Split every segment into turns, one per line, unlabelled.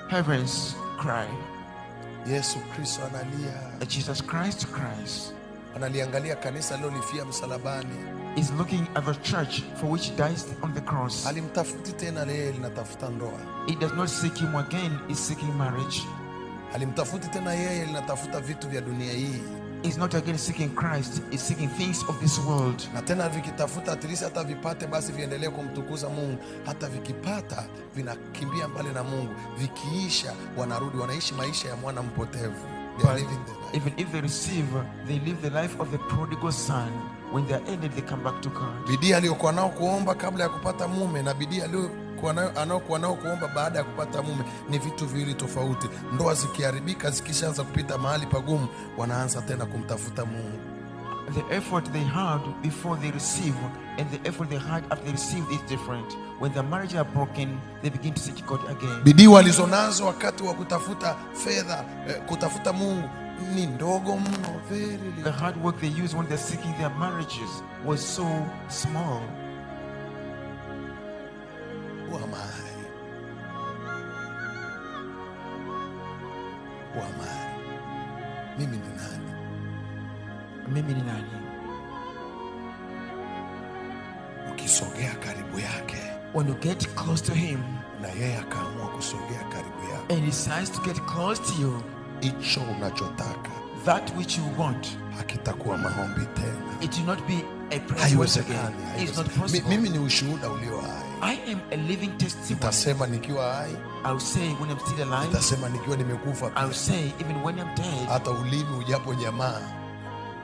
Heavens cry.
Yesu Kristo analia,
Jesus Christ cries.
Analiangalia kanisa alilolifia msalabani.
Is looking at the church for which he dies on the cross.
Halimtafuti tena yeye, linatafuta ndoa.
It does not seek him again, it's seeking marriage.
Halimtafuti tena yeye, linatafuta vitu vya dunia hii.
Is not again seeking Christ, is seeking things of this world.
Na tena vikitafuta at least hata vipate basi viendelee kumtukuza Mungu. Hata vikipata vinakimbia mbali na Mungu, vikiisha wanarudi wanaishi maisha ya mwana mpotevu. They are
But
living the life.
Even if they receive, they live the life of the prodigal son. When they are ended, they come back to God.
Bidii aliyokuwa nao kuomba kabla ya kupata mume na bidii aliyokuwa nayo anaokuwa nao kuomba baada ya kupata mume ni vitu viwili tofauti. Ndoa zikiharibika, zikishaanza kupita mahali pagumu, wanaanza tena kumtafuta Mungu.
The effort they had before they receive and the effort they had after they receive is different. When the marriage are broken, they begin to seek God again.
Bidii walizonazo wakati wa kutafuta fedha, kutafuta Mungu ni ndogo mno, very
The
little.
Hard work they use when they're seeking their marriages was so small.
Who am I? Who am I? Mimi ni nani?
Mimi ni nani?
Ukisogea karibu yake
When you get close to him
na yeye akaamua kusogea karibu yako,
and he decides to get close to you,
hicho unachotaka
that which you want,
hakitakuwa maombi tena.
It will not be a prayer once again.
Haiwezekani.
It's not
Haiwezekani.
possible.
Mimi ni ushuhuda ulio hai.
I am a living testimony.
Nitasema nikiwa hai,
I'll say when I'm still alive.
Nitasema nikiwa nimekufa pia.
I'll say even when I'm dead.
Hata ulimi ujapo nyamaa,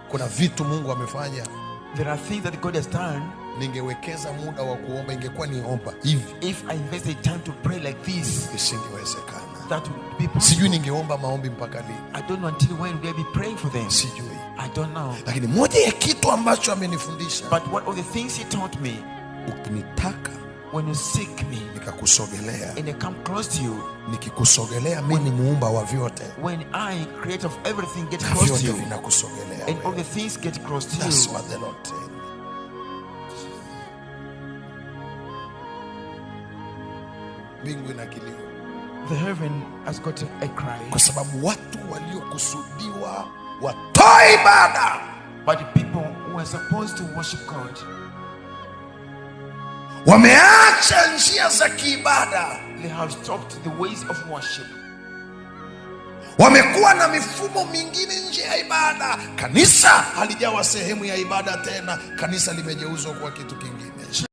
kuna vitu Mungu amefanya.
There are things that God has done.
Ningewekeza muda wa kuomba, ingekuwa niomba hivi,
If I invested time to pray like this,
isingewezekana.
That would be possible.
Sijui ningeomba maombi mpaka lini,
I don't know until when will I be praying for them.
Sijui.
I don't know.
Lakini moja ya kitu ambacho amenifundisha,
But one of the things he taught me,
ukinitaka
when you seek me
nikakusogelea,
and I come close to you,
nikikusogelea mimi muumba wa vyote,
when I, creator of everything, get
na
close to
vyote
you,
vinakusogelea
and all
wewe.
the things get close to
That's
you.
what the Lord said. Mbingu ina kilio
The heaven has got a cry.
Kwa sababu watu waliokusudiwa watoe ibada
But the people who are supposed to worship God,
wameacha njia za kiibada,
they have stopped the ways of worship.
Wamekuwa na mifumo mingine nje ya ibada. Kanisa halijawa sehemu ya ibada tena, kanisa limegeuzwa kuwa kitu kingine.